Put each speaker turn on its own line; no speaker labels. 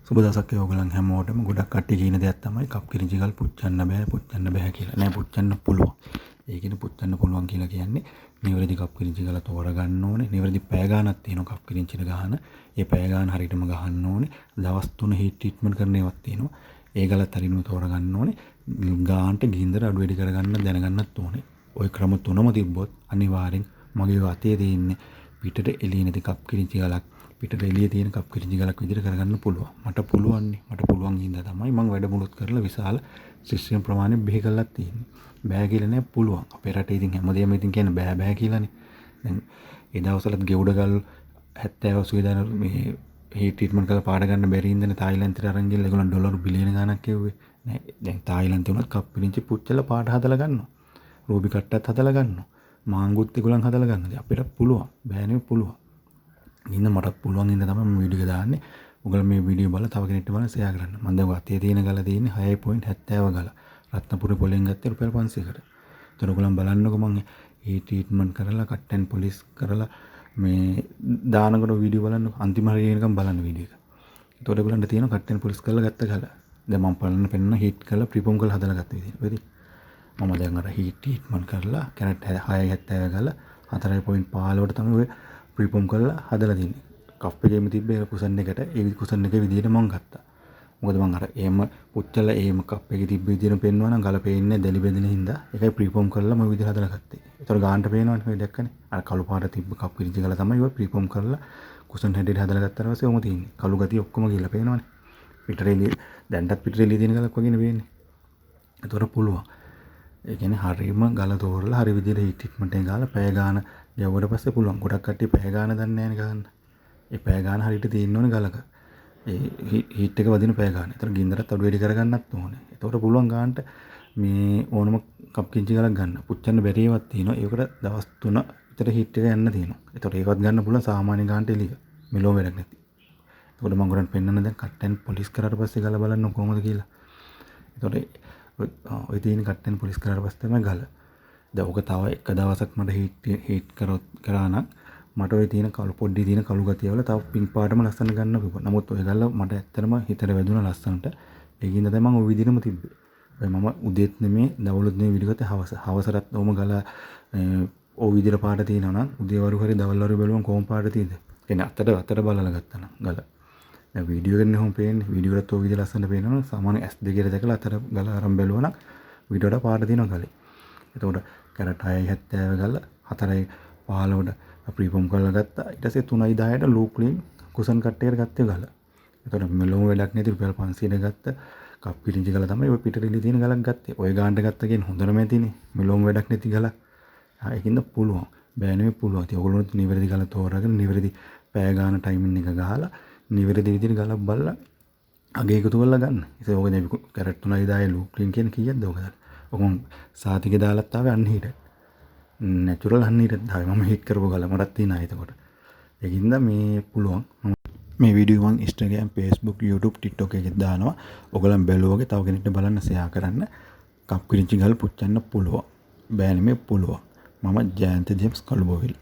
සුබ දවසක් වේවා ඔයගොල්ලන් හැමෝටම. ගොඩක් කට්ටිය කියන දෙයක් තමයි කප් කිරිචි ගල් පුච්චන්න බෑ, පුච්චන්න බෑ කියලා. නෑ, පුච්චන්න පුළුවන්. ඒ කියන්නේ පුච්චන්න පුළුවන් කියලා කියන්නේ නිවැරදි කප් කිරිචි ගල තෝරගන්න ඕනේ. නිවැරදි පැය ගාණක් තියෙනවා කප් කිරිචිට ගහන. ඒ පැය ගාණ හරියටම ගහන්න ඕනේ. දවස් 3 හීට් ට්‍රීට්මන්ට් කරන ඒවාත් තියෙනවා. ඒ ගලත් හරියටම තෝරගන්න ඕනේ. ගානට ගින්දර අඩු වැඩි කරගන්න දැනගන්නත් ඕනේ. ඔය ක්‍රම තුනම තිබ්බොත් අනිවාර්යෙන් මගේ අතේ තියෙන්නේ පිටට එළිය නැති කප් කිරිචි ගලක්, පිටට එළිය තියෙන කප් කිරිචි ගලක් විදිහට කරගන්න පුළුවන්. මට පුළුවන්නේ. මට පුළුවන් හින්දා තමයි මං වැඩමුළුත් කරලා විශාල ශිෂ්‍ය ප්‍රමාණයක් බිහි කරලත් තියෙන්නේ. බෑ කියලා නෑ, පුළුවන්. අපේ රටේ ඉතින් හැමදේම ඉතින් කියන්නේ බෑ බෑ කියලානේ. දැන් ඒ දවස්වලත් ගෙවුඩ ගල් 70 80 දාන මේ හීට් ට්‍රීට්මන්ට් කරලා පාඩ ගන්න බැරි හින්දානේ තායිලන්තයට අරන් ගිහලා ඒගොල්ලන් ඩොලර් බිලියන ගාණක් කිව්වේ. නෑ, දැන් තායිලන්තේ වුණත් කප් පිරිංචි පුච්චලා පාට හදලා ගන්නවා. රූබි කට්ටත් හදලා ගන්නවා. මාංගුත් ඒගොල්ලන් හදලා ගන්නවා. ඉතින් අපිට පුළුවන්. බෑ නෙවෙයි, පුළුවන්. ඉතින් මටත් පුළුවන් හින්දා තමයි මම වීඩියෝ එක දාන්නේ. ඔයගොල්ලෝ මේ වීඩියෝ බලලා තව කෙනෙක්ට බලන්න ෂෙයා කරන්න. මම දැන් අතේ තියෙන ගල තියෙන්නේ 6.70 ගල. රත්නපුරේ පොලෙන් ගත්තේ රුපියල් 500කට. ඒතර ඔයගොල්ලන් බලන්නකෝ මං ඒ ට්‍රීට්මන්ට් කරලා කට් ඇන්ඩ් පොලිෂ් කරලා මේ දානකොට වීඩියෝ බලන්නකෝ. අන්තිම හරිය එනකම් බලන්න වීඩියෝ එක. ඒතකොට ඔයගොල්ලන්ට තියෙනවා කට් ඇන්ඩ් පොලිෂ් කරලා ගත්ත ගල. දැන් මම බලන්න පෙන්නන හීට් කරලා ප්‍රීෆෝම් කරලා හදලා ගත්ත විදිය. ඔය මම දැන් අර හීට් ට්‍රීට්මන්ට් කරලා කැරට් 6.70 ගල 4.15ට තමයි ඔය ප්‍රීෆෝම් කරලා හදලා තින්නේ. කප් එකේම තිබ්බේ කුසන් එකට. ඒ කුසන් එකේ විදියට මං ගත්තා. මොකද මං අර එහෙම පුච්චලා එහෙම කප් එකේ තිබ්බ විදියට පෙන්නුවා නම් ගල පේන්නේ දැලි බැඳෙන හින්දා ඒකයි ප්‍රීෆෝම් කරලා මම විදියට හදලා ගත්තේ. ඒතර ගානට පේනවනේ ඔය දැක්කනේ. අර කළු පාට තිබ්බ කප් පිරිචි ගල තමයි ඔය ප්‍රීෆෝම් කරලා කුසන් හැටියට හදලා ගත්තාට පස්සේ ඔහොම තියෙන්නේ. කළු ගතිය ඔක්කොම ගිහලා පේනවනේ. පිටර එළිය දැන්ටත් පිටර එළිය තියෙන ගලක් වගේනේ පේන්නේ. ඒතර පුළුවන්. ඒ කියන්නේ හරියම ගල තෝරලා හරි විදියට හීට් ට්‍රීට්මන්ට් එක ගාලා පැය ගාන ගැව්වට පස්සේ පුළුවන්. ගොඩක් කට්ටිය පැය ගාන දන්නේ නැහැ නේ ගහන්න. ඒ පැය ගාන හරියට තියෙන්න ඕනේ ගලක. ඒ හීට් එක වදින පැය ගාන. ඒතර ගින්දරත් අඩු වැඩි කරගන්නත් ඕනේ. ඒතකොට පුළුවන් ගානට මේ ඕනම කප් කිංචි ගලක් ගන්න. පුච්චන්න බැරි ඒවාත් තියෙනවා. ඒකට දවස් 3 විතර හීට් එක යන්න තියෙනවා. ඒතකොට ඒකවත් ගන්න පුළුවන් සාමාන්‍ය ගානට එළිය. මෙලෝ වැඩක් නැති. එතකොට මම ඔයගොල්ලන්ට පෙන්නන්න දැන් කට් ඇන්ඩ් පොලිෂ් කරාට පස්සේ ගල බලන්න කොහොමද කියලා. එතකොට ඔය තියෙන කට් ඇන්ඩ් පොලිෂ් කරාට පස්සේ තමයි ගල. දැන් ඔක තව එක දවසක් මට හීට් හීට් කරොත් කරා නම් මට ඔය තියෙන කළු පොඩි තියෙන කළු ගතිය වල තව පින්ක් පාටම ලස්සන ගන්න පුළුවන්. නමුත් ඔය ගල මට ඇත්තටම හිතට වැදුනා ලස්සනට. ඒකින්ද තමයි මම ඔය විදිහටම තිබ්බේ. ඔය මම උදේත් නෙමේ දවල්ුත් නෙමේ වීඩියෝ ගත්තේ හවස. හවසටත් ඔහොම ගල ඔය විදිහට පාට තියෙනවා නම් උදේවරු හරි දවල් වරු බැලුවම කොහොම පාට තියෙද? කියන්නේ අතට අතට බලලා ගත්තා නම් ගල. දැන් වීඩියෝ එකනේ ඔහොම පේන්නේ. වීඩියෝ එකත් ඔය විදිහට ලස්සනට පේනවා නම් සාමාන්‍ය ඇස් දෙකේ දැකලා අතට ගල අරන් බැලුවා නම් වීඩියෝ වල පාට තියෙනවා ගලේ. එතකොට කැරට් 6.70 ගල 4.15ට ප්‍රීෆෝම් කරලා ගත්තා. ඊට පස්සේ 3.10ට ලූ ක්ලීන් කුසන් කට් එකට ගත්තේ ගල. එතකොට මෙලොම වැඩක් නැති රුපියල් 500ට ගත්ත කප් පිරිංචි ගල තමයි ඔය පිටට එළිය තියෙන ගලක් ගත්තේ. ඔය ගානට ගත්ත කියන්නේ හොඳටම ඇතිනේ. මෙලොම වැඩක් නැති ගලක්. ඒකින්ද පුළුවන්. බෑ නෙමෙයි, පුළුවන්. ඉතින් ඔයගොල්ලොත් නිවැරදි ගල තෝරාගෙන නිවැරදි පැය ගාන ටයිමින් එක ගහලා නිවැරදි විදිහට ගලක් බලලා අගේ එකතු කරලා ගන්න. ඉතින් ඔක දැන් කැරට් 3.10 ලූ ක්ලීන් කියන්නේ කීයක්ද ඔක දාලා? ඔක මං සාතිකේ දාලත් ආවේ අන්හීටඩ්. නැචරල් අන්හීටඩ් ආවේ. මම හීට් කරපු ගල මටත් තියෙනවා එතකොට. ඒකින්ද මේ පුළුවන්. මේ වීඩියෝ මං Instagram, Facebook, YouTube, TikTok එකෙත් දානවා. ඔයගොල්ලන් බැලුවා වගේ තව කෙනෙක්ට බලන්න ෂෙයා කරන්න. කප් කිරිචි ගල් පුච්චන්න පුළුවන්. බෑ නෙමෙයි, පුළුවන්. මම ජයන්ත ජේම්ස් කළුබෝවිල.